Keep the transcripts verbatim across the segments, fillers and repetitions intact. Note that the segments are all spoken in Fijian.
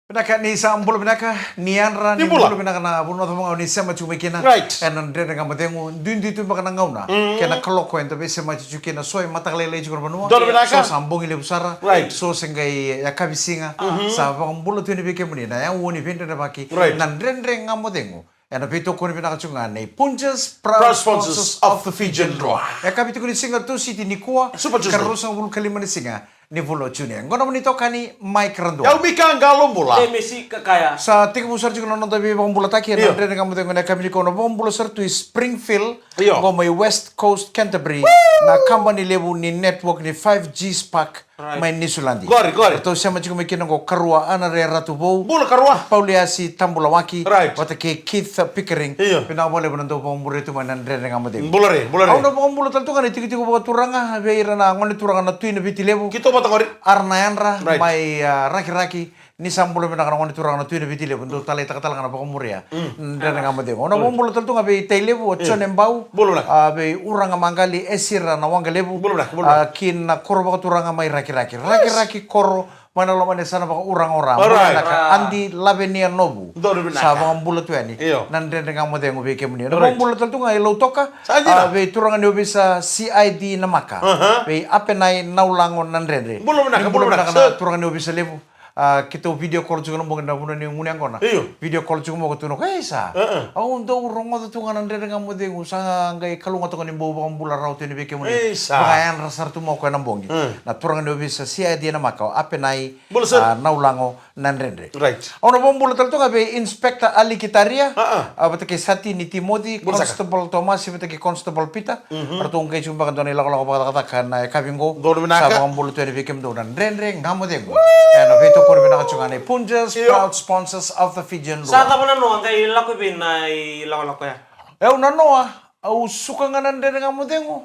Vinaka, ni sa bula vinaka, ni yadra, ni bula vinaka na vanua cava ga o ni sema tiko mai kina. Right. Ena Dredre Ga Mo Cegu, duidui tu beka na gauna kei na kaloko eda veisemati tiko kina, so e mataka lailai tiko na vanua. Donu vinaka. So sa bogi levu sara. Right. So se qai yakavi siga. Sa vakabula tu yani vei kemuni na yaua ni veidredrevaki. Right. Na Dredre Ga Mo Cegu. Ena veitokoni vinaka tiko ga nei Punjas, proud sponsors of the Fijian Drua. E yakavi tiko ni siga Tusiti nikua, Super Tuesday. Ka ruasagavulu ka lima ni siga ni vula o June. Qo na nomuni itokani Mike Radua. Au Mika Qalo Bula. Demesi Kakaya. Sa tekivu sara tiko na noda veivakabulataki ena Dredre Ga Mo Cegu ena yakavi nikua, na vakabula sara tu i Springfield. Io. Qo mai West Coast Canterbury. Na kabani levu ni network ni five G Spark. Right. Mai Niusiladi. Qori, qori. Ratou sema tiko mai kina qo karua Anare Ratuvou. Bula karua. Pauliasi Tabulawaki. Right. Vata kei Keith Pickering. Io. Vinaka vakalevu na dau vakamuria tu mai na Dredre Ga Mo Cegu. Bula re, bula re. Au na vakabula tale tu ga na itikotiko vakaturaga vei ira na gone turaga na Tui Navitilevu. Keitou vata qori. Ara na yadra, right, mai, ah, Rakiraki. Ni sa bula vinaka na gone turaga na Tui Navitilevu, dou taleitaka tale ga na vakamuria. Mm. Dredre Ga Mo Cegu. Au na vakabula tale tu ga vei Tailevu, o Jone Bau. Bula vinaka. Ah, vei Uraga Maqali, Esira na Waqalevu. Bula vinaka, bula vinaka. Ah, ki na koro vakaturaga mai Rakiraki. Rakiraki koro, mai na loma ni yasana vakaUraga o Ra. All right. Bula vinaka. Adi Lavenia Novu. Donu vinaka. Sa vakabula tu yani. Io. Na Dredre Ga Mo Cegu vei kemuni. Right. Au na vakabula tale tu ga i Lautoka. Sa dina. Ah, vei turaga ni ovisa C I D Namaka. Aha. Vei Apenai Naulago Nadredre. Bula vinaka, bula vinaka. Ni bula vinaka na turaga ni ovisa levu. Ah, keitou video call tiko na bogi na vanua ni gunu yaqona. Io. Video call tiko mai o koya tu na, "Ei sa, au dau rogoca tu ga na Dredre Ga Mo Cegu, sa qai kalougata toka ni bau vakabula rawa tu yani vei kemuni." Ei sa. Vakayadra sara tu mai o koya na bogi. Mm. Na turaga ni ovisa C I D Namaka, o Apenai, bula sara, ah, Naulago Nadredre. Right. Au na vakabula tale tu ga vei Inspector Aliki Taria, ah, vata kei Satini Timoci, bula sara, Constable Tomasi vata kei Constable Peter. Mhm. Ratou qai tiko beka dua na ilakolako vakacakacaka na yakavi qo. Donu vinaka. Sa vakabula tu yani vei kemudou na Dredre Ga Mo Cegu. Woo! Ena veitokoni vinaka tiko ga nei Punjas, io, proud sponsors of the Fijian Drua. Sa cava na noa qai lako vei na ilakolako ya? E, au na noa, au suka ga na Dredre Ga Mo Cegu.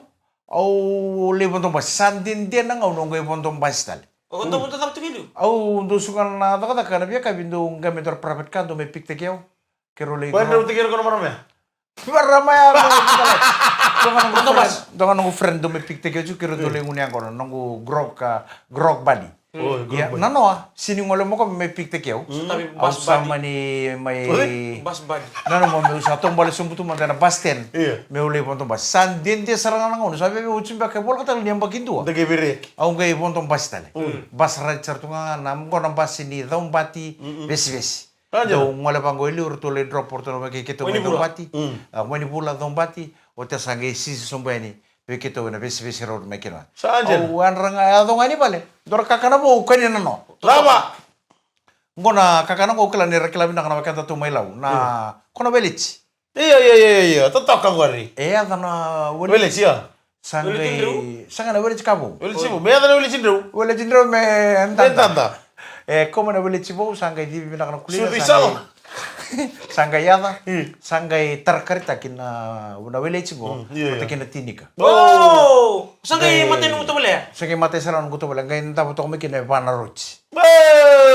Au lai vodo basi, sa dede na gauna au qai vodo basi tale. O dou vodo cava tiko i liu? Au dau suka na cakacaka na veiyakavi, dau qai mai dua na private car, dau mai pick taki au. Keirau lai. Koya drau tiko na kona marama ya? Marama ya, dua ga noqu friend, dua ga noqu friend dau mai pick taki au tiko, keirau dau lai gunu yaqona, noqu grog, ah, grog buddy. Oi, grog buddy. Ia, na noa, sega ni gole mai o koya me mai pick taki au. Au sa mani mai. Bus buddy. Nanuma meu sa taubale sobu tu mada ena bus stand. Io. Meu lai vodo basi. Sa dede sara ga na gauna, sa veve oti beka e voleka tale ni yabaki dua. Au qai vodo basi tale. Mm. Bus ride sara tu ga na, qo na basi ni Caubati, Vesivesi. Dau gole vaqo e liu, ratou lai drop o ratou na wai kei keitou mai Caubati. Mm. Ah, Wainivula, Caubati, oti sa qai sisi sobu yani vei keitou ena Vesivesi Road mai kina. Sa dina. Au yadra ga, yaco ga yani vale. Dua na kakana vou, kua ni nanoa. Cava? Qo na kakana qo, au kila ni ra kila vinaka na wekada tu mai Lau. Na, mm, ko na weleti. Io, io, io, io, totoka qori. E yaco na weleti. Weleti, io. Sa qai, sa qai na weleti ka vou. Weleti vou. Me yaco na weleti drau. Weleti drau me dada. Me dada. E, ko mai na weleti vou, sa qai civi vinaka na kuliga, sa qai, sa qai yaca, mm, sa qai tarakaritaki na, na weleti qo. Mm, io, io. Vata kei na tinika. Oh! Sa qai matai noqu tovolea? Sa qai matai sara noqu tovolea. Qai davo toka mai kina e va na roti.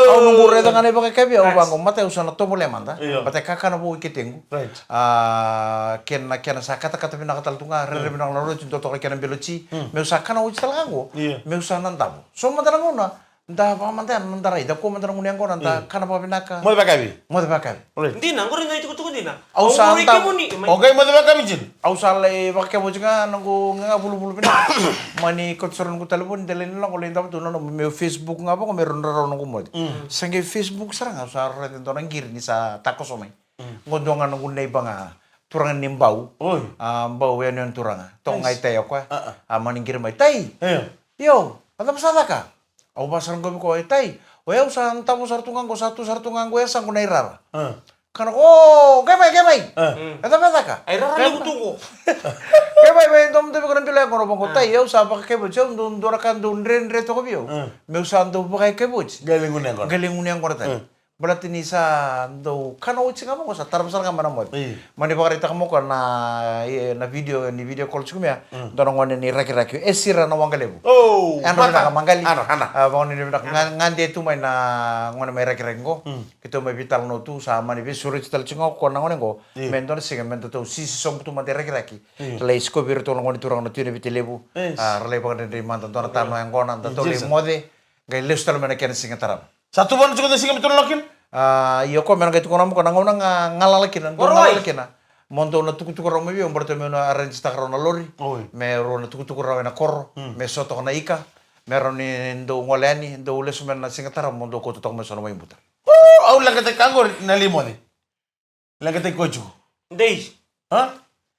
Au noqu raica ga na ivakayakavi au vaqo, matai au sa na tovolea mada. Io. Matai kakana vou i ketequ. Right. Ah, kena, kena sa katakata vinaka tale tu ga, rere vinaka na roti, dua toka kena belo ti. Mm. Meu sa kana oti tale ga qo. Io. Meu sa na davo. So mada na gauna, da vakamada na noda rai, da kua mada na gunu yaqona, da kana vakavinaka. Moce vakayakavi. Moce vakayakavi. Right. Dina, qori na itukutuku dina. Au sa davo. O qai moce vakayakavi dina. Au sa lai vakakevo oti ga noqu gaga vuluvulu vinaka. Mani kauta sara noqu talevoni, da lai lako, lai davo tu, nanuma meu Facebook ga vaqo me rau drarau noqu moce. Mm. Sa qai Facebook sara ga, au sa raica e dua na qiri ni sa takoso mai. Mm. Qo dua ga noqu neighbor ga, turaga ni Bau. Oi. Ah, Bau, yanuyanu turaga. Toka ga i tai o koya. Ah, ah. Ah, mani qiri mai, Tai! Io. Io, a cava sa caka? Au vakasara qo vei koya, e Tai, o yau sa davo sara tu ga qo, sa tu sara tu ga qo e yasaqu na irara. Ah. Kana qo, o, qai mai, qai mai. Ah. Mm. E cava e caka? A irara levu tu qo. Qai mai, mai domoda vei koya na bilo yaqona, vaqo, Tai, au sa vakayakavi oti, au dau, dua na ka dau dredre toka vei au. Ah. Meu sa dau vakayakavi oti. Qai lai gunu yaqona. Qai lai gunu yaqona tale. Mm. Baleta ni sa dau kana oti ga vaqo, sa tarava sara ga mai na moce. Io. Mani vakaraitaka mai o koya na, e, na video, ni video call tiko mai ya. Mm. Dua na gone ni Rakiraki, o Esira na Waqalevu. Oh, yadra vinaka Maqali. Yadra, yadra. Ah, vakanuinui vinaka. Yadra. Ga, gade tu mai na gone mai Rakiraki qo. Mm. Keitou mai veitalanoa tu, sa mani veisureti tale tiko ga o koya na gone qo. Io. Me dua na siga me datou sisi sobu tu mada i Rakiraki. Io. Ra lai sikovi iratou na gone turaga na Tui Navitilevu. Yes. Ah, ra lai vakadredrei mada, dua na tano yaqona, datou lai moce. Qai lesu tale mai na kena siga tarava. Sa tuvana tiko na siga me tolu na kina? A, io, ko me na qai tukuna mo ko na gauna ga galala kina, dou galala kina. Mo dou na tukutuku rawa mai vei au, baleta meu na arrange-taka rawa na lori. Oi. Me rau na tukutuku rawa ena koro, me so toka na ika, me rau ni dou gole yani, dou lesu mai na siga tarava, mo dou kauta toka mai so na mai buta. Au leqataki ka qori na lei moce. Leqataki koya tiko. Dei. A?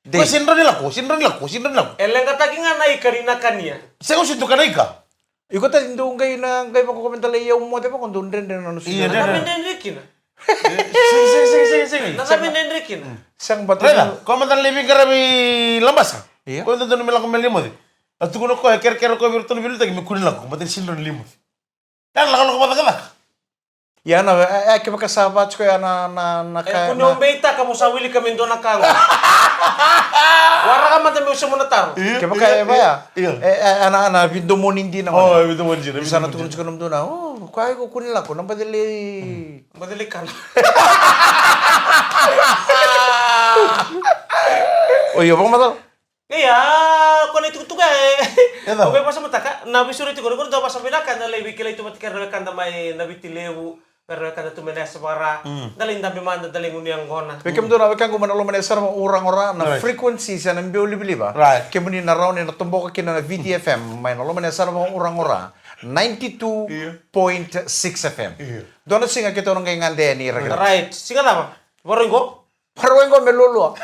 Dei. Ko sega ni rawa ni lako, sega ni rawa ni lako, sega ni rawa ni lako. E leqataki ga na ika ni na kania. Sega, au sega ni tukuna na ika. Iko tale dou qai na qai vakakomenta lai au moce vaka dou dredre na nosu. Io, na dredre. Cava e dredre kina? Sega, sega, sega, sega, sega. Na cava e dredre kina? Sega, but raica, ko mada na lai veiqaravi Labasa. Io. Ko dodonu me lako mai lai moce. A tukuna o koya, kerekere o koya vei iratou na veiliutaki me kua ni lako, but sega ni rawa ni lai moce. Ia na lakolako vakacakacaka. Ia na, e, e, kevaka sa vaka tiko ya na, na, na ka, e, kua ni na obeitaka mo sa wilika me dua na ka qo. Waraka mada meu sema na taro. Io, kevaka io, e vaya, io. E, e, e, na, na vidomoni dina. O, e vidomoni dina, sa na vidomoni tukuna dina. Tiko na mudou na, o, koya iko kua ni lako, na baci lai. Baci lai kana. O, io, vakamacala. Ia, ko na itukutuku e. E cava? Ko qai vakasamataka, na veisureti qori, qori dau vakasama vinaka, da lai veikilai tu vata kei ira na wekada mai na Viti Levu, ira na wekada tu mai na yasayasa vaka-Ra, da lai dabe mada, da lai gunu yaqona. Vei kemudou na wekaqu mai na loma ni yasayasa vaka-Ra, Ura-Ra, na frequency se na biau livaliva. Right. Kemuni na rawa ni na toboka kina na Viti F M, mai na loma ni yasayasa vaka-Ra, Ura-Ra, ninety-two point six F M. Io. Dua na siga keitou na qai gade yani ira kece. Right, siga cava? Vakarau qo? Vakarau qo me lualua.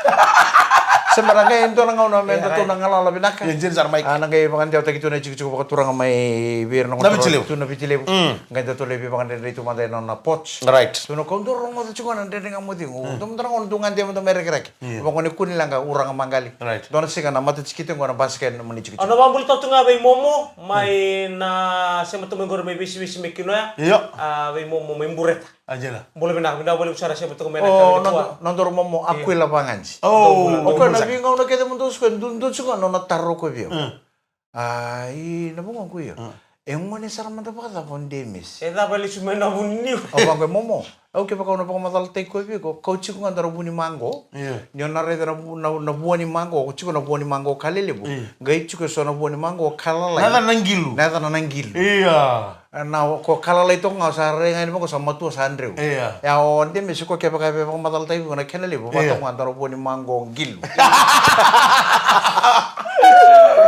Se mera qai dua na gauna me datou na galala vinaka. Io, dina sara, Mike. A, na qai vakadewataki tu na itikotiko vakaturaga mai vei ira na gone tu na Viti Levu. Qai datou lai veivakadredrei tu mada ena nona porch. Right. Tu na kau dau rogoca tiko na Dredre Ga Mo Cegu. Dou mada na gauna dou gade mada mai Rakiraki. Io. Vaka ni kua ni leqa, Ura-Ra, Maqali. Right. Dua na siga na matatikite qo na basika ena nomuni itikotiko. Au na vakabula tale tu ga vei Momo mai na sema tu mai qori mai Veisivesi mai Kinoya. Io. A, vei Momo mai Bureta. Angela. Bula vinaka, vinaka vakalevu sara, sema toka mai na ka. O, na nodaru Momo Aquila Vagadi. O, o koya na veigauna kece mo dou sikoya, dou, dou sikoya na nona taro ko vei au. Ai, na vuqa ko ia. E gone sara mada vakacava o Demesi? E cava e lesu mai na vuniu? Au vaqo e Momo. Au kevaka au na vakamacalataki koya vei iko, kau tiko ga daru vu ni maqo. Io. Ni o na raica na vu-, na, na vua ni maqo, ko tiko na vua ni maqo ka lelevu. Io. Qai tiko eso na vua ni maqo ka lalai. Na yacana na qilu. Na yacana na qilu. Io. Na ko ka lalai toka ga, sa rai ga yani vaqo, sa matua, sa dreu. Io. Ia o Demesi ko kevaka e vakamacalataki vei iko na kena levu, vaka toka ga daru vua ni maqo qilu.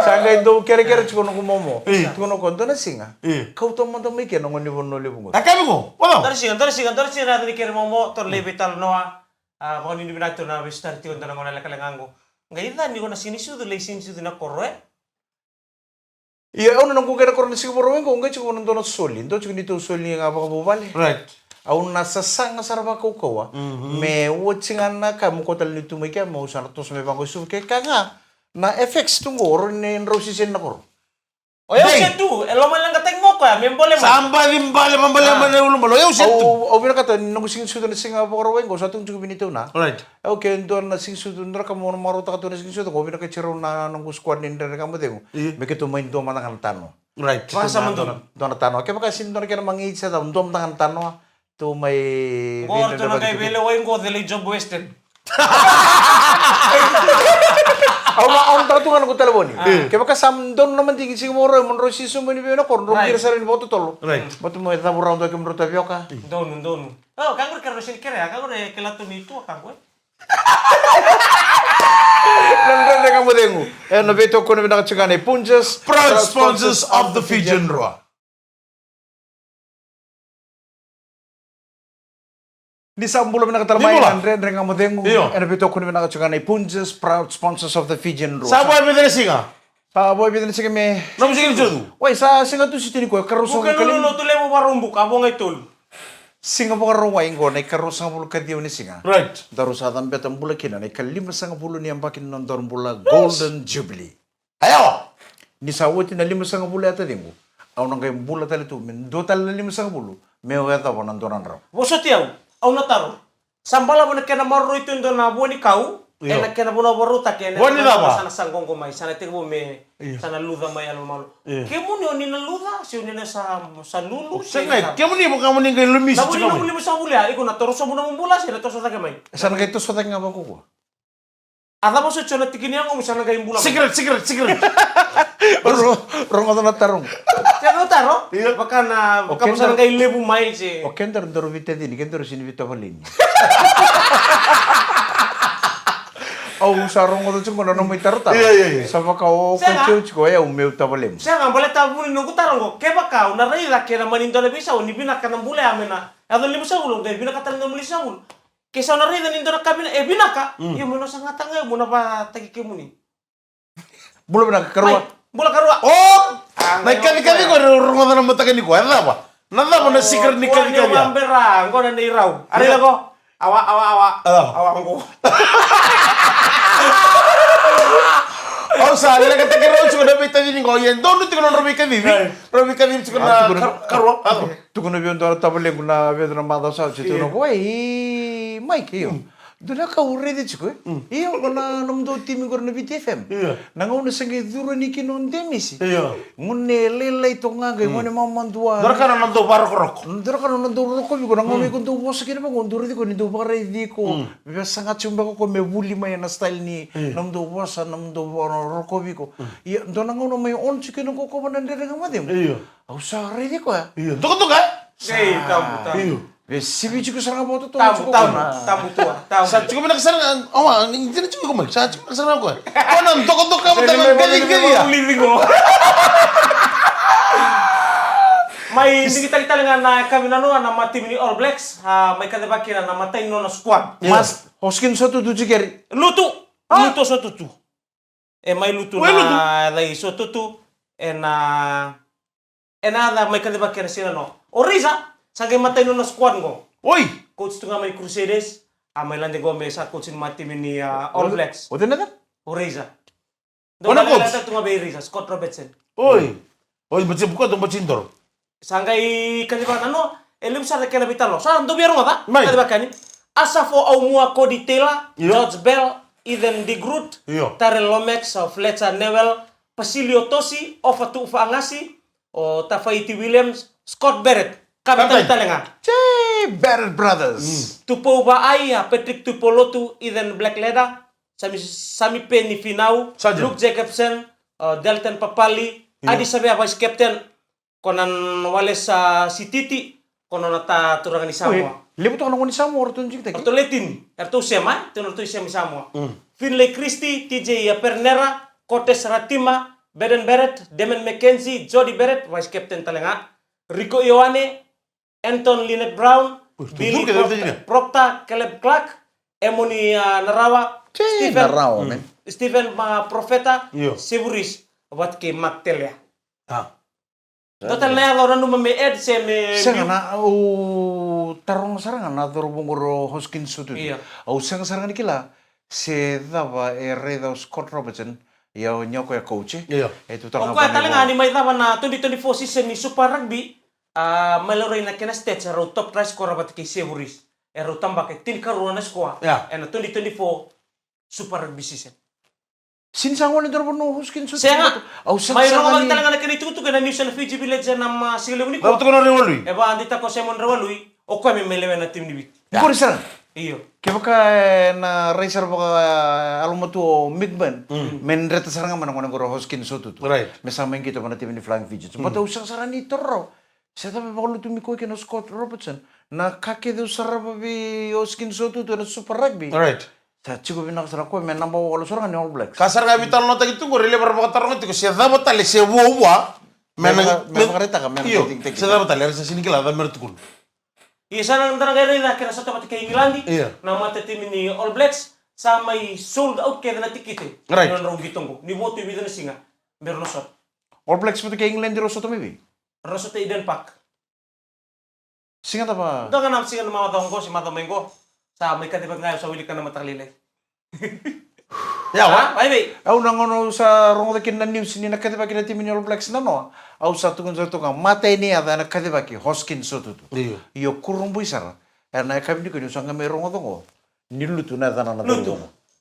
Sa qai dau kerekere tiko noqu Momo. Io. Tukuna o koya dua na siga. Io. Kauta mada mai ke na gone ni Vanua Levu qo. Na ka vei iko. Dua na siga, dua na siga, dua na siga na yaca ni kere Momo, tou lai veitalanoa. A, vakanuinui vinaka tou na veisotari tiko e dua na gauna lekaleka qo. Qai ca ni ko na siga ni sucu, lai siga ni sucu na koro, e? Ia, au na noqu qai na koro na siga Vakarauwai qo, qai tiko na dua na soli, dua tiko neitou soli ga vakavuvale. Right. Au na sasaga sara vakaukauwa. Me oti ga na ka, mo kua tale ni tu mai kea, mo au sa na toso mai vaqo i Suva, kevaka ga na effects tu qo, o rau ni drau sisini na koro. O yau se tu, e lomaleqataki ga o koya, me bole mai. Sa baci bale, me bole mai na ulubale, o yau se tu. Au, au vinakata, noqu siga ni sucu na siga Vakarauwai qo, sa tu tiko vei neitou na. Right. Au ke dua na siga ni sucu, dua na ka mo na marautaka tu na siga ni sucu, au vinakata tiko rau na noqu squad ni Dredre Ga Mo Cegu. Io. Me keitou mai dua mada ga na tanoa. Right. Vakasama dua na, dua na tanoa. Kevaka sega ni dua na kena magiti se cava, dua mada ga na tanoa. Tou mai qo, ratou na qai veilewai qo, cei lai job Western. Au na, au na taka tu ga noqu talevoni. Kevaka sa donu na madigi siga Vakarauwai mo drau sisu mai ni vei na koro, drau qiri sara ni vakatotolo. Right. Baleta mo e cavu rawa dua kemudrau tavioka. Donu, donu. O, ka qori kerea, sega ni kerea, ka qori e kila tu ni tu, ka qori. Na Dredre Ga Mo Cegu. E na veitokoni vinaka tiko ga nei Punjas. Proud sponsors of the Fijian Drua. Ni sa bula vinaka tale mai na Dredre Ga Mo Cegu. Io. E na veitokoni vinaka tiko ga nei Punjas, proud sponsors of the Fijian Drua. Sa vo e vica na siga? Sa vo e vica na siga me. Nomu siga ni sucu? Wai, sa siga Tusiti ni koya, karua sagavulu ka lima. Vukelulu, Lotulevu, Vakaraubuka, a vo ga e tolu. Siga Vakarauwai qo na ikaruasagavulu ka ciwa ni siga. Right. Daru sa cabeta bula kina na ikalimasagavulu ni yabaki ni nodaru bula, Golden Jubilee. Aya! Ni sa oti na limasagavulu, e taciqu, au na qai bula tale tu me dua tale na limasagavulu, meu yacova na dua na drau. Vosoti au, au na taro. Sa balavu na kena maroroi tu e dua na vua ni kau, io, ena kena vanua vakarautaki, ena vua ni cava? Sa na sa qoqo mai, sa na tekivu me, io, sa na luca mai yalomalumalumu. Io. Kemuni o ni na luca, se o ni na sa, sa lulu, se o ni na sa, kemuni vaka mo ni qai lomisi tiko mai. Na vua ni limasagavulu ya, iko na toso sobu nomu bula, se na toso cake mai. Sa na qai toso cake ga vakaukaua. A cava soti so na tiki ni yagomu sa na qai bula mai? Secret, secret, secret. Ro-, rogoca na taro. Sega na taro? Io. Vaka na, o vaka keda, sa na qai levu mai se. O keda ro doro vitacini, keda ro sini vitavaleni. Au sa rogoca tiko na nomu itarotaro. Io, io, io. Sa vaka o, sega, kauti au tiko, e au meu tavalemu. Sega, baleta vuni noqu taro qo. Kevaka au na raica kena mani dua na veisau, ni vinaka na bula ya me na yaco levu sa vulu, qai vinaka tale na muli sa vulu. Ke sa na raica ni dua na ka vina-, e vinaka, mm, io me na sa gata ga, e mu na vataki kemuni. Bula vinaka, karua. Mai, bula karua. O! Ah, na ikavikavi ko rogoca na mataka ni ko. E cava? Na cava na secret ni kavikavi? Bera, qo na neirau. Ari lako. Awa, awa, awa. Awa. Awa qo. Au sa leqataki rau tiko na veitacini qo. Ia donu tiko na rau veikacivi. Rau veikacivi tiko na karua. Tukuna vei au dua na tavalequ na vecu na macawa sa oti, tukuna vua, "Ei, Mike, io. Dua na ka au raica tiko, e? Io, ko na nomudou timi qori na Viti F M. Io. Na gauna sa qai curu yani kina o Demisi. Io. Gone lailai toka ga qai gone mamadua. Dua na ka na nomudou vakarokoroko. Dua na ka na nomudou rokovi iko, na gauna iko dou vosa kina vaqo, dou raici iko, ni dou vakaraici iko. Veisaga tiko beka ko me vuli mai ena style ni nomudou vosa, nomudou rokovi iko. Ia, dua na gauna mai on tiko kina ko kova na dredre ga macegu. Io. Au sa raici koya." Io, dokadoka, e? Ei, tabu, tabu. Io. Veisivi tiko sara ga vakatotolo tiko. Tabu, tabu, tabu tua, tabu. Sa tiko vinaka sara ga, awa, dina tiko iko mai. Sa tiko vinaka sara ga koya. Ko na dokadoka vata na qacaqacia. Mai digitaki tale ga na kavi nanoa na matimi ni All Blacks, a, mai kacivaki kina na matai ni nona squad. Io. Mas, Hoskins Sotutu, Jikeri. Lutu. Lutu Sotutu. E mai lutu na, e lutu na yaca i Sotutu, ena, ena yaca mai kacivaki ena siga nanoa. O Razor sa qai matai nona squad qo. Oi! Coach tu ga mai Crusaders, a mai lade qo me sa coach ni matimi ni, a, All Blacks. O cei na yaca? O Razor. Dou na coach tu ga vei Razor, Scott Robertson. Oi! Oi, bati buka dou bati doro. Sa qai kacivaka nanoa, e levu sara kena veitalanoa. Sa dou via rogoca, mai. Kacivaka yani. Asafo Aumua, Codie Taylor, io, George Bell, Ethan De Groot, io, Tyrell Lomax, o Fletcher Newell, Pasilio Tosi, Ofa Tuufaagasi, o Tafaiti Williams, Scott Barrett. Captain tale ga. Jay Barrett Brothers. Mm. Tupou Vaai, a Patrick Tuipulotu, Ethan Blackadder, Sami, Sami Peni Finau, Sergeant. Luke Jacobsen, o Dalton Papali, io, Adi Savea vice captain, ko na Wallace Sititi, ko na nona ta turaga ni Samoa. Levu toka na gone ni Samoa, o ratou jikitaki. O ratou le tini, eratou sema, e? Tini eratou sema i Samoa. Mm. Finlay Christie, T J Pernera, Cortes Ratima, Baden Barrett, Damon McKenzie, Jody Barrett, vice captain tale ga. Rico Ioane, Anton Lynette Brown, Billy Proctor, Caleb Clark, Emoni, a, Narawa, Stephen, Narawa, mm, Stephen, a, Profeta, io, Sevuris, vata kei Mark Telea. A. Dua tale na yaca o nanuma me add se me... Sega, na, au taroga sara ga na cauravou qori o Hoskins Sotutu. Io. Au sega sara ga ni kila se cava e raica o Scott Robertson, ia o ni o koya coach, e? Io. E tu tale ga, o koya tale ga ni mai cava na twenty twenty-four season ni Super Rugby, a, mai laurai na kena stats, e rau top try scorer vata kei Sevuris. E rau tabaka e tinikarua na score, ia, ena twenty twenty-four Super Rugby season. Sini sa gone dua na vanua o Hoskins Sotutu. Sega. Au sega sara ga ni... Mai rogo tale ga na kena itukutuku ena news ena Fiji Village ena, a, siga levu nikua. Cava tukuna o Raiwalui? E vakadeitaka o Simon Raiwalui, o koya me mai lewe na timi ni Viti. Qori sara. Io. Kevaka ena rai sara vakayalomatua o Migman, mm, me dreta sara ga mai na gone qori o Hoskins Sotutu. Right. Me sa mai qito mai na timi ni Flying Fijians. Mm. But au sega sara ni taroga se cava e vakalutumi koya kina o Scott Robertson. Na ka kece au sarava vei Hoskins Sotutu ena Super Rugby. Right. Sa tiko vinaka sara koya me naba walu sara ga ni All Blacks. Ka sara ga veitalanoataki tu qori, levu era vakataroga tiko se cava tale se vuavua. Me na, me vakaraitaka, me na, io, se cava tale, era sa sini kila cava mera tukuna. Ia sa na dara qai raica kena sota vata kei Igiladi, io, na matatimi ni All Blacks, sa mai sold out kece na tikite. Right. Ni nodrau qito qo, ni vo tu e vica na siga me rau na sota. All Blacks vata kei Igiladi rau sota mai vei? Rau sota i Eden Park. Siga cava? Dua ga na siga na macawa qo se macawa mai qo. Sa mai kacivaki ga, au sa wilika na mataka lailai. Ia, a, va i vei? Au na gauna au sa rogoca kina na news ni na kacivaki na timi ni All Blacks nanoa, au sa tukuna sara toka ga, matai ni yaca ena kacivaki, Hoskins Sotutu. Io. Io, kurabui sara. Ena yakavi nikua niu sa qai mai rogoca qo ni lutu na yacana na... Lutu.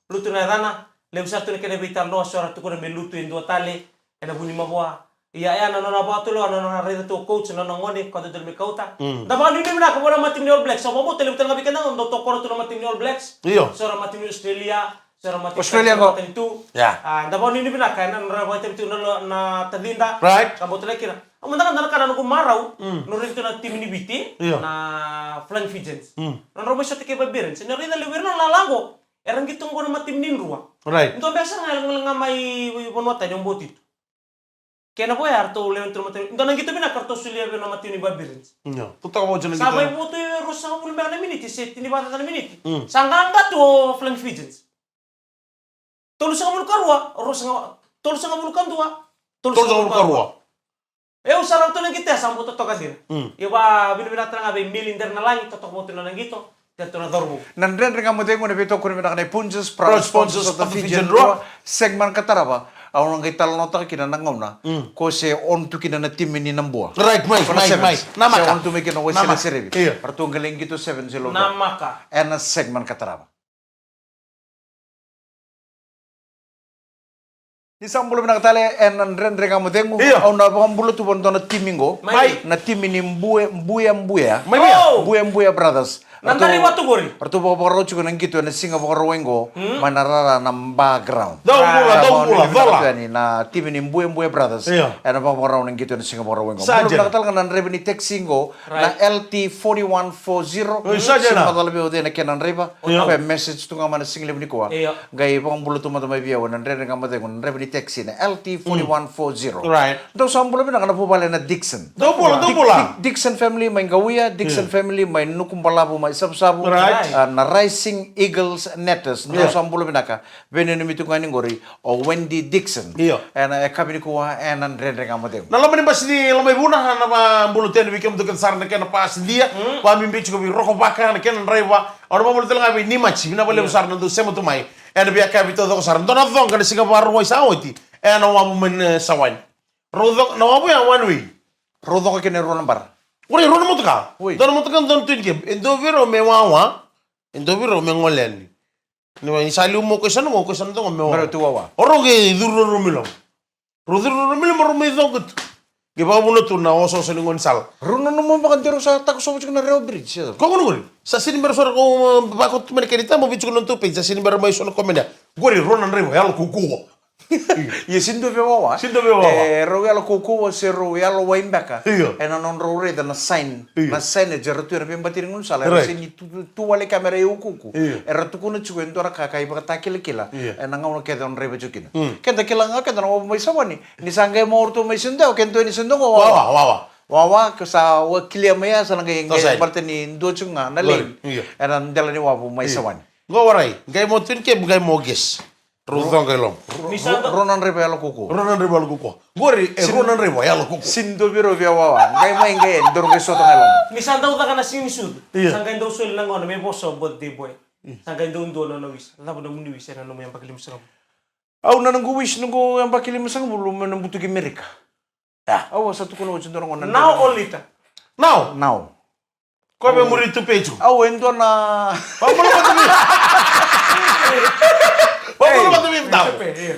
Lutu na yacana. Levu sara tu na kena veitalanoa, so era tukuna me lutu e dua tale ena vu ni mavoa. Ia, ia na nona vakatulewa, na nona raica tu o coach, na nona gone, ka dodonu me kauta. Mm. Da vakanuinui vinaka vua na matatimi ni All Blacks. Sa vakabauta levu tale ga vei keda qo dau tokona tu na matatimi ni All Blacks. Io. So na matatimi ni Australia, Sera mata Australia qo. Matanitu. Yeah. A, da vakanuinui vinaka ena nodra vakaitavi tiko na lo-, na tacida. Right. Ka bau tale kina. A, mada ga na ka na noqu marau. Mm. Nodra raici tu na timi ni Viti. Io. Na Flying Fijians. Mm. Nodra mai sota kei Barbarians. Na raica levu ira na lala qo. Era qito qo na matimi ni Drua. Right. Dua beka sara ga e lagalaga mai vanua tani o Botito. Kena vo ya ratou lewe ni tu na matimi. Dua na qito vinaka ratou solia vei na matimi ni Barbarians. Io. Totoka vou na qito. Sa mai vo tu e ruasagavulu beka na miniti, se tinicaca na miniti. Mm. Sa qaqa tu o Flying Fijians. Tolusagavulu ka rua, ruasaga-, tolusagavulu ka dua, tolusagavulu ka rua. Tolusagavulu ka rua. E au sa rauta na qito ya sa bau totoka dina. Mm. Ia vakavinavinaka tale ga vei Meli Drenalagi, totoka vou tu na nona qito. Teto na cauravou. Na Dredre Ga Mo Cegu na veitokoni vinaka nei Punjas, proud sponsors of the Fijian Drua. Segment ka tarava. Au na qai talanoataka kina na gauna. Mm. Ko se on tu kina na timi ni Nabua. Right, mai, mai, mai. Namaka. Se on tu mai kina o Waisale Serevi. Io. Ratou qai lai qito sevens e Logan. Namaka. Ena segment ka tarava. Ni sa bula vinaka tale ena Dredre Ga Mo Cegu. Io. Au na vakabula tu vua na dua na timi qo. Mai. Na timi ni Bue, Buya Buya. Mai via. Oh! Buya Buya Brothers. Na dari vatu qori. Ratou vakavakarau tiko na qito ena siga Vakarauwai qo. Hmm? Mai na rara na background. Dou bula, dou bula, cola. Ena timi ni Buya Buya Brothers. Io. Ena vakavakarau na qito ena siga Vakarauwai qo. Sa bula vinaka tale ga na draiva ni taxi qo. Right. Na L T forty-one forty. Oi, sa dina. Sega ni macala vei au cei na kena draiva. Io. Koya e message tu ga mai na siga levu nikua. Io. Qai vakabula tu mada mai vei au ena Dredre Ga Mo Cegu na draiva ni taxi na L T forty-one forty. Right. Dou sa bula vinaka na vuvale na Dixon. Dou bula, dou bula. Dixon family mai Qauia, Dixon family mai Nukubalavu mai Savusavu. Right. Ah, na Rising Eagles Netters. Dou sa bula vinaka. Veinanumi tu ga ni qori o Wendy Dixon. Io. Ena, e kavi nikua ena Dredre Ga Mo Cegu. Na loma ni basi ni Lomaivuna, na vakabula tu yani vei kemudou kece sara na kena pasidia. Mm. Vakabibi tiko vei Rokovaka na kena draiva. Au na vakabula tale ga vei Nimaji, vinaka vakalevu sara na dou sema tu mai. Ena veiyakavi taucoko sara. Dua na coqa na siga Vakarauwai sa oti. Ena wavu mai na Sawani. Rau coqa, na wavu ya one way. Rau coqa kina e rua na bara. Oi, rua na motoka. Oi. Dua na motoka, dua na twin cab. E dua vei rau me wawa. E dua vei rau me gole yani. Ni sa liu mo koya sa na, mo koya sa na, dua me wawa. Rau tu wawa. O rau qai curu rau mai loma. Rau curu rau mai loma, rau mai coqa tu. Qai vakavuna tu na osooso ni gaunisala. Rau nanuma vaka de rau sa takosova tiko na rail bridge, e? Ko gona gori. Sa sini bera so ra ko, uh, vakaoti mai na kena itaba, vei tiko na nodatou page, sa sini bera mai so na comment ya. Qori rau na draiva yalo kaukauwa. Ia, sini dua via wawa. Sini dua via wawa. E, rau yalo kaukauwa se rau yalo wai beka. Io. Ena nodrau raica na sign. Io. Na signage era tu ena veibatini ni gaunisala. Right. Era sini tu, tu, tu wale camera e ukuuku. Io. Era tukuna tiko e dua na ka ka ivakatakilakila. Io. Ena gauna kece o draiva tiko kina. Mm. Keda kila ga keda na wavu mai Sawani. Ni sa qai mai o ratou mai Sendao, keda ni Sendao qo wawa. Wawa, wawa. Wawa, ke sa wa kilia mai ya, sa na qai, qai baleta ni dua tiko ga na lane. Io. Ena dela ni wavu mai Sawani. Qo warai, qai mo twin cab, qai mo gas. Rau coqa e loma. Ni sa dau, rau na draiva yalo kaukauwa. Rau na draiva yalo kaukauwa. Qori, e rau na draiva yalo kaukauwa. Sini dua vei rau via wawa. Qai mai qai, daru qai sota ga e loma. Ni sa dau caka na siga ni sucu. Io. Sa qai dau soli na gauna me vosa o birthday boy. Io. Sa qai dau dua na nona wish. Cava na nomuni wish ena nomu yabaki limasagavulu? Au na noqu wish noqu yabaki limasagavulu meu na butuki Merika. Au a sa tukuna oti dua na gauna. Now or later? Now. Now. Ko me muri tu peju. Au e dua na. Vabula vata mi. Vabula vata mi now.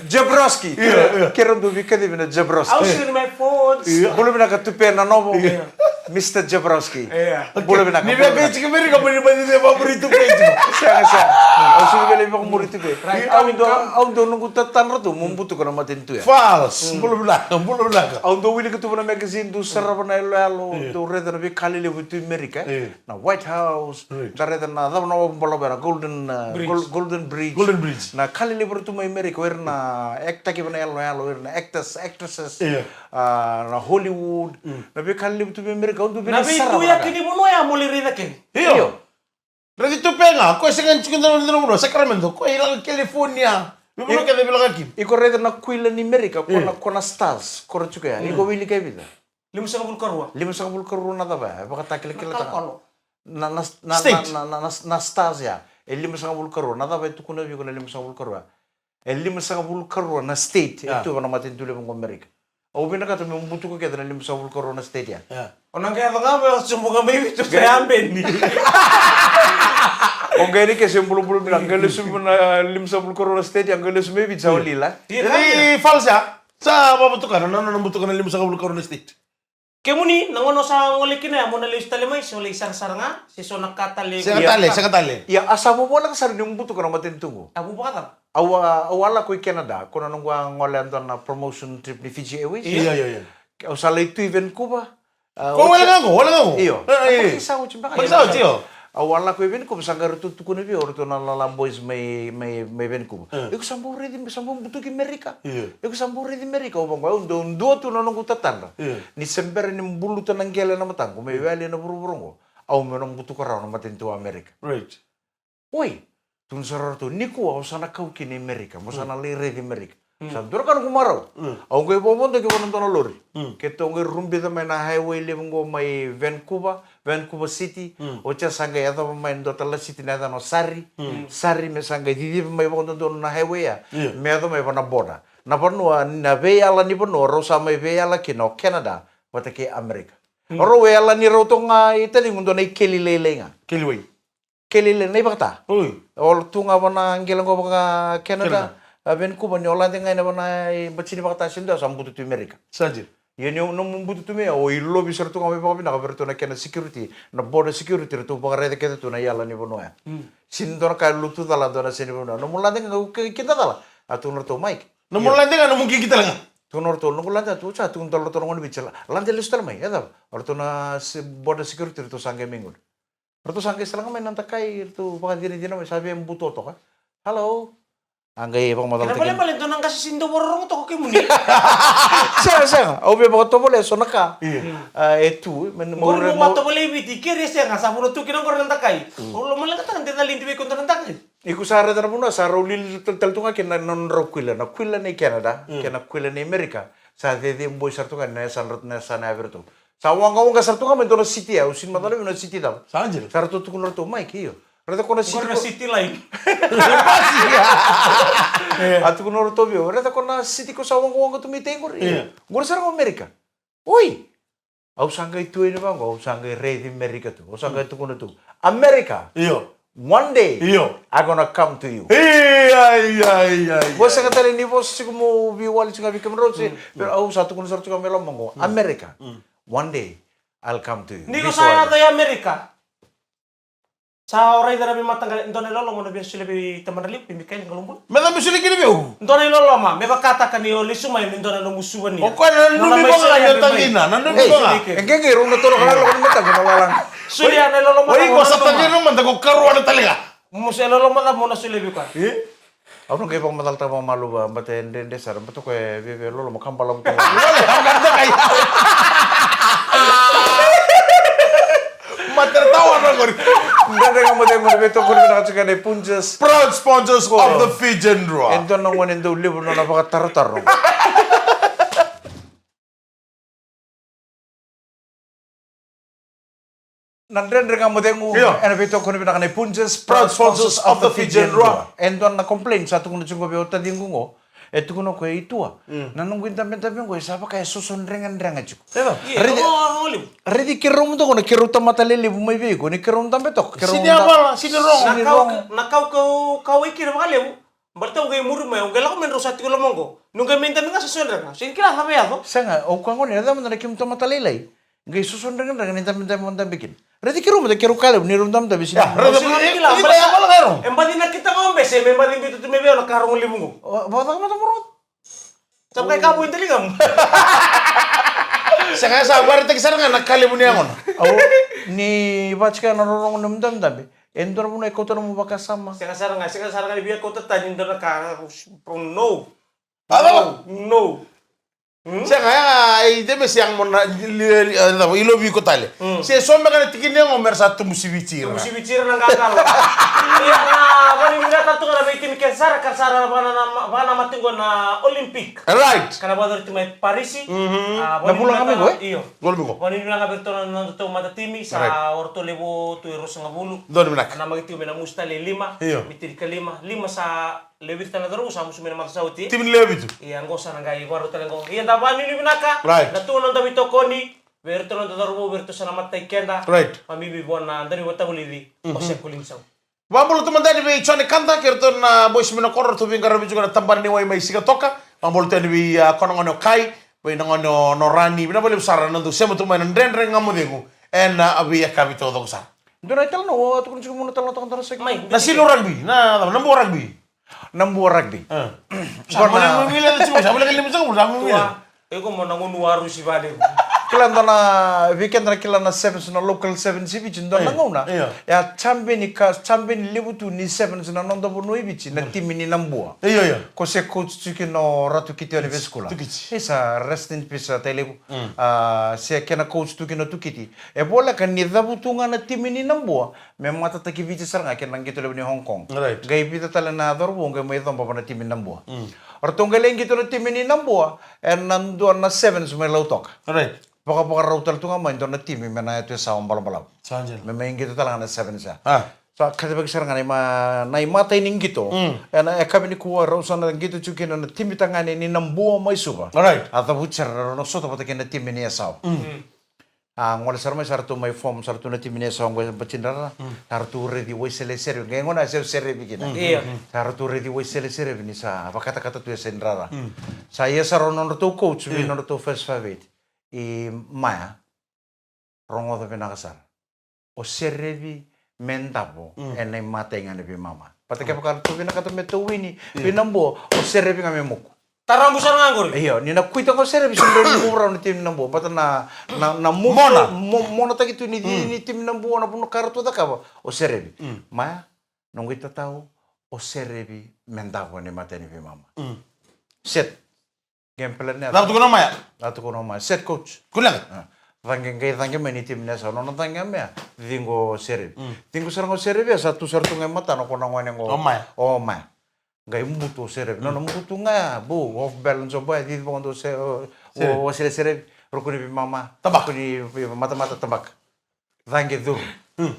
Jabrowski. Io, io. Kera dua vei kacivi na Jabrowski. Au siri my phone. Io. Bula vinaka Tupe na novo. Io. Mister Jabrowski. Io. Bula vinaka. Ni via vei tiko Merika mo ni mai ni via muri tu peju. Sega, sega. Au siri vei lai vakamuri tu pe. Right. Au dua, au dua noqu tatadra tu mo butuka na matanitu ya. Fals. Bula vinaka, bula vinaka. Au dau wilika tu vua na magazine, dau sarava na iyaloyalo, dau raica na veika lelevu tu i Merika. Io. Na White House, right, dau raica na cava na wavu balavu ya, na Golden, uh, Bridge. Gol-, Golden Bridge. Golden Bridge. Na ka lelevu era tu mai Merika, o ira na act-taki vua na iyaloyalo, o ira na actors, actresses, io, uh, na Hollywood, mm, na veika lelevu tu mai Merika, au dau vinaka sara. Na veidui ya kina i vanua ya mo lai raica kina. Io. Io. Raici Tupe ga, ko e sega ni tiko e dua na vanua, Sacramento, ko e lako California. Veivanua kece e lako kina. Iko raica na kuila ni Merika, ko na, ko na stars, ko ra tiko ya. Iko wilika e vica? Limasagavulu ka rua. Limasagavulu ka rua na cava ya? E vakatakilakila taka. Na, na, na, na, na, na, na stars ya. E limasagavulu ka rua. Na cava e tukuna vei iko na limasagavulu ka rua? E limasagavulu ka rua na state e tu vua na matanitu levu qo Merika. Au vinakata meu butuka kece na limasagavulu ka rua na state ya. O na qai yaco ga me o sobu ga mai Viti, o sa yabeni. O qai ni ke se bulabula mai na qai lesu mai na limasagavulu ka rua na state ya, qai lesu mai Viti sa o lila. Ia, e fals ya. Sa vakabutuka na, na, na butuka na limasagavulu ka rua na state. Kemuni, na gauna o sa gole kina ya, mo na lesu tale mai, se o lai sarasara ga, se so na ka tale. Sega tale, sega tale. Ia, a sa vovoleka sara ni butuka na matanitu qo. A vu vakacava? Au a, au a lako i Canada, ko na noqu a gole a dua na promotion trip ni Fiji Airways. Io, io, io. Au sa lai tu i Vancouver. A, ko wale ga qo, wale ga qo. Io. E, e. Sa oti beka. Sa oti, io. Au a lako i Vancouver, sa qai ratou tukuna vei au, ratou na Lala Boys mai, mai, mai Vancouver. E. Iko sa bau raici, sa bau butuki Merika. Io. Iko sa bau raici Merika, au vaqo, au dau dua tu na noqu tatadra. Io. Ni se bera ni buluta na qele na mataqu, me wele na vuravura qo. Au me na butuka rawa na matanitu Amerika. Right. Oi, tukuna sara ratou, nikua au sa na kau kina i Merika, mo sa na lai raici Merika. Sa dua na ka noqu marau. Au qai vovodoki vua na dua na lori. Keitou qai rubica mai na highway levu qo mai Vancouver, Vancouver City. Oti ya sa qai yacova mai na dua tale na city na yacana o Surrey. Surrey me sa qai ciciva mai vakadodonu na highway ya. Io. Me yaco mai va na border. Na vanua, na veiyala ni vanua, rau sa mai veiyala kina o Canada vata kei Amerika. Rau e yala ni rau toka ga i taciqu dua na ikeli lailai ga. Keli wai. Keli lailai na ivakata. Oi. O tu ga va na qele qo vaka Canada, Canada. A Vancouver, ni o lade ga ina va na i batini vakata se dua sa butu tu i Merika. Sa dina. Ia ni o nomu butu tu me o i lovi sara tu ga mai vakavinaka vei ratou na kena security, na border security, ratou vakaraica kece tu na iyala ni vanua ya. Mm. Sini dua na ka e lutu cala dua na seni vanua. Nomu lade ga ki-, kida cala. A tukuna ratou, Mike. Nomu lade ga, nomu qiki tale ga. Tukuna ratou, noqu lade tu, sa tukuna tale ratou na gone Viti, la-, lade lesu tale mai, e cava? O ratou na se-, border security, ratou sa qai mai gona. Ratou sa qai sala ga mai na dakai, ratou vakacinacina mai, sa via buto toka. Hello. A qai vakamacala. Kena balebale dua na qase sini dau vakarorogo toka kemuni. Sega, sega. Au via vakatovolea so na ka. Io. A, e tu, me, qori mo vakatovolea i Viti, keri e sega, sa vuna tu kina qori na dakai. Mm. Au lomaleqataka de cali dui vei koya dua na dakai. Iko sa raica na vanua, sa rau lili tale, tale tu ga kina na nodrau kuila, na kuila nei Canada, kei na kuila nei Amerika. Sa cecei boi sara tu ga na yasana, na yasana ya vei ratou. Sa waqawaqa sara tu ga mai dua na city ya, au sini macala vei na city cava. Sa dina. Sa ratou tukuna ratou, Mike, io. Raica ko na city. Qori na ko- city line. A tukuna ratou vei au, raica ko na city ko sa waqawaqa tu mai tei qori. Io. Qori sara ko Amerika. Oi. Au sa qai tu yani vaqo, au sa qai raici Merika tu. Au sa qai tukuna tu. America. Io. One day, io, I'm gonna come to you. Ia, ia, ia, ia. Vosa ka tale ni vosa tiko mo veiwali tiko ga vei kemudrau se. Pero au sa tukuna sara tiko ga me loma qo. America. One day, I'll come to you. Ni ko sa yaco i America. Sa o raica na veimataqali, dua na iloloma na via solia vei tamada levu, vei Mikaeli Qalobula. Me cava me solia kina vei au? Dua na iloloma, me vakataka ni o lesu mai me dua na nomu suvania. O koya na nanumi koya ga, na tacina, na nanumi koya ga. E qeqe, rau na tolo ka lako ni mataka na lalaga. Solia na iloloma. Oi, ko sa tacina mada ko karua na tale ga. Mo se iloloma cava mo na solia vei koya. E? Au na qai vakamacalataka vakamalua, baleta e dredre sara, baleta o koya e viavia loloma ka balavu tu. Matata tawa na qori. Dredre Ga Mo Cegu, na veitokoni vinaka tiko ga nei Punjas. Proud sponsors of the Fijian Drua. E dua na gone dau levu na nona vakatarotaro. Na Dredre Ga Mo Cegu, io, ena veitokoni vinaka nei Punjas, proud sponsors of the Fijian Drua. E dua na complain sa tukuna tiko vei au taciqu qo. E tukuna o koya, i tua. Mm. Na noqu idabedabe qo e sa vaka e soso dregedrege tiko. Io, raici, raici keirau mada qo na keirau tamata lelevu mai vei iko, ni keirau dabe toka, keirau sini da-, yavala, sini rogo. Sini rogo. Na kau, na kau, kau, kau e kere vakalevu. Baleta au qai muri mai, au qai lako mai drau sa tiko loma qo. Niu qai mai dabe ga soso dregedrege. Sini kila cava e yaco. Sega, au kaya gone, e cava mada na kemu tamata lailai. Qai soso dregedrege ni dabedabe mo dabe kina. Raici keirau mada keirau ka levu, ni rau dabedabe sini. Ya, raici, sini e, kila, e, baleta e, e, e, e baci na kita ga o bese, me baci biuta tu mai vei au na ka rogo levu qo. O, vakacava mada mo rogo? Sa vaka e ka vou e daligamu. Sega, sa vakaraitaki sara ga na ka levu ni yagona. Au, ni vaka tiko na rorogo ni nomu dabedabe. E dua na vanua e kauta nomu vakasama. Sega sara ga, sega sara ga ni via kauta tani dua na ka, no. A, no. No. Hmm? Sega, ya, i de me se yaga mo na, li, li, li, a, cava, i lovi iko tale. Hmm. Se so me ka na tikina yago me ra sa tubu siviti ira. Tubu siviti ira na qaqalo. Ia, na, vani vinaka tu ga na veitimi ke sara, ka sara vana, na, vana matiqo na Olympic. Right. Ka na vakacori tu mai Parisi. Mhm. Ah, na vula ga mai qo, e? Io. Qo mai qo. Vani vinaka vei iratou na nodatou matatimi, sa, right, o iratou levu tu e ruasagavulu. Donu vinaka. Na maki tiko me na musu tale e lima. Io. Me tinikalima. Lima sa lewe vitu tale na cauravou sa musu mai na macawa sa oti. Timi ni lewe vitu. Ia, qo sa na qai vakarau tale qo. Ia, da vakanuinui vinaka. Right. Na tu na noda veitokoni. Vei iratou na noda cauravou, vei iratou sa na matai keda. Right. Vakabibi vua na dauniveivakatavulici. Mhm. O Sekulinisau. Vakabula tu mada yani vei Jone Kanta, kei iratou na boys mai na koro, ratou veiqaravi tiko na tabana ni wai mai Sigatoka. Vakabula tu yani vei, ah, ko na gone o Kai, vei na gone o Norani. Vinaka vakalevu sara na dou sema tu mai na Dredre Ga Mo Cegu ena, ah, veiyakavi taucoko sara. Dua na italanoa, au tukuna tiko mo na talanoataka dua na saki. Mai, na sini o rugby, na, na, na boka rugby. Nabua Rugby. Sa mo na mo mila na tiko, sa mo na kalima tiko, sa mo mila. Iko mo na gunu waru si vale. Kila dua na, vei keda na kila na sevens, na local sevens i Viti, dua na gauna. Io. E a champion ka, champion levu tu ni sevens na noda vanua i Viti, na timi ni Nabua. Io, io. Ko se coach tu kina o Ratu Kitione Vesikula. Tukiti. E sa rest in peace, a, Tailevu. A, se kena coach tu kina o Tukiti. E voleka ni cavutu ga na timi ni Nabua me matataki Viti sara ga kei na qito levu ni Hong Kong. Right. Qai vica tale na cauravou qai mai coba va na timi ni Nabua. Mm. O ratou qai lai qito na timi ni Nabua ena dua na sevens mai Lautoka. Right. Vakavakarau tale tu ga mai dua na timi me na yatu e Sawa balabalau. Sa dina. Me mai qito tale ga na sevens ya. A. Sa kacivaki sara ga na ima, na imatai ni qito. Mm. Ena yakavi nikua rau sa na qito tiko kina na timi tagane ni Nabua mai Suva. Right. A cavuti sara rau na sota vata kei na timi ni Yasawa. Mm. A gole sara mai sa ratou mai form, sa ratou na timi ni Yasawa qo e Batidrara. Mm. Sa ratou raici Waisele Serevi, qai gona se Serevi kina. Mm. Io. Sa ratou raici Waisele Serevi ni sa vakatakata tu e Senidrara. Mm. Sa ia sara o nodratou coach vei nodratou first five eight. I Maya, rogoca vinaka sara. O Serevi me davo ena imatai ga ni veimama. Vata kevaka ratou vinakata me tou wini vei Nabua, o Serevi ga me muku. Tarobu sara ga qori. Io, ni na kuita ga o Serevi, se dra ni muvu rawa na timi ni Nabua. Vata na, na, na muvu, mona. Mo-, monataki tu ni, ni timi ni Nabua, na vanua ka ratou cakava, o Serevi. Mm. Maya, noqu itatau, o Serevi me davo ena imatai ni veimama. Mm. Set. Game plan ya. Cava tukuna o Maya? Cava tukuna o Maya? Set coach. Kua ni leqa. A. Caqe, qai caqe mai ni timi ni Yasawa. Nona caqe ga mai ya, ciqo o Serevi. Mm. Ciqo sara ga o Serevi, sa tu sara tu ga e matana ko na gone qo. O Maya. O Maya. Qai butu o Serevi. Nona butu ga ya, bu, off balance o Maya, cici vakadua o Se-, o, o Waisele Serevi. Rukuni veimama. Tabaka. Rukuni veimatamata, tabaka. Caqe curu. Mm.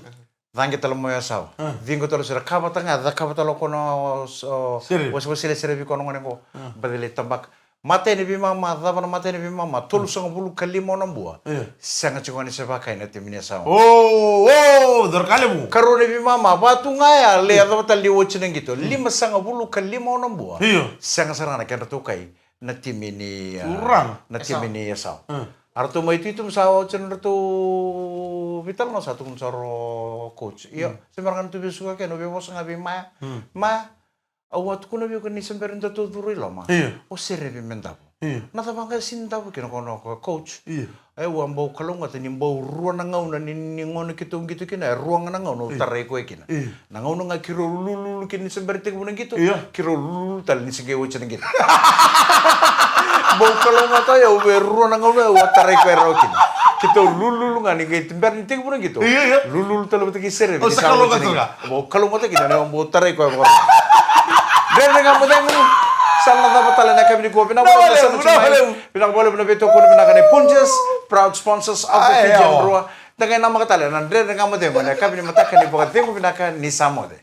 Caqe tale mai o Yasawa. Mm. Ciqo tale o Serevi, ka vata ga, cakava tale o koya na o, o, Serevi. Wase, Waisele Serevi ko na gone qo. Mm. Baci lai tabaka. Matai ni veimama, cava na matai ni veimama, tolusagavulu ka lima o Nabua. Io. Sega tiko ga ni se vakai na timi ni Yasawa. O, o, cauravou levu. Karua ni veimama, va tu ga ya, lai yacova tale ni oti na qito. Mm. Limasagavulu ka lima o Nabua. Io. Sega sara ga na kedratou kai na timi ni, a, na timi ni Yasawa. Mm. A ratou mai tu i tuba sa oti na nodratou veitalanoa sa tukuna sara o coach. Io, se mera ga na tu veisuka kena, au via vosa ga vei Maya. Mm. Maya, au a tukuna vei iko ni se bera ni datou curu i loma. Io. O Serevi me davo. Io. Na cava ga e sega ni davo kina ko na ko coach. Io. E, au a bau kalougata ni bau rua na gauna ni, ni gauna keitou qito kina, e rua ga na gauna au tarai koya kina. Io. Na gauna ga keirau lululu kina ni se bera ni tekivu na qito, io, keirau lululu tale ni se qai oti na qito. Bau kalougata ya, au via rua na gauna au a tarai koya rawa kina. Keitou lululu ga ni qai bera ni tekivu na qito. Io, io. Lululu tale vata kei Serevi ni sa oti na qito. Bau kalougata kina ni au bau tarai koya vaka. Dredre Ga Mo Cegu. Sa na cava tale na yakavi nikua. Vinaka vakalevu, vinaka vakalevu. Vinaka vakalevu na veitokoni vinaka nei Punjas, proud sponsors of the Fijian Drua. Da qai namaka tale na Dredre Ga Mo Cegu ena yakavi ni mataka ni Vakacegu. Vinaka ni sa moce.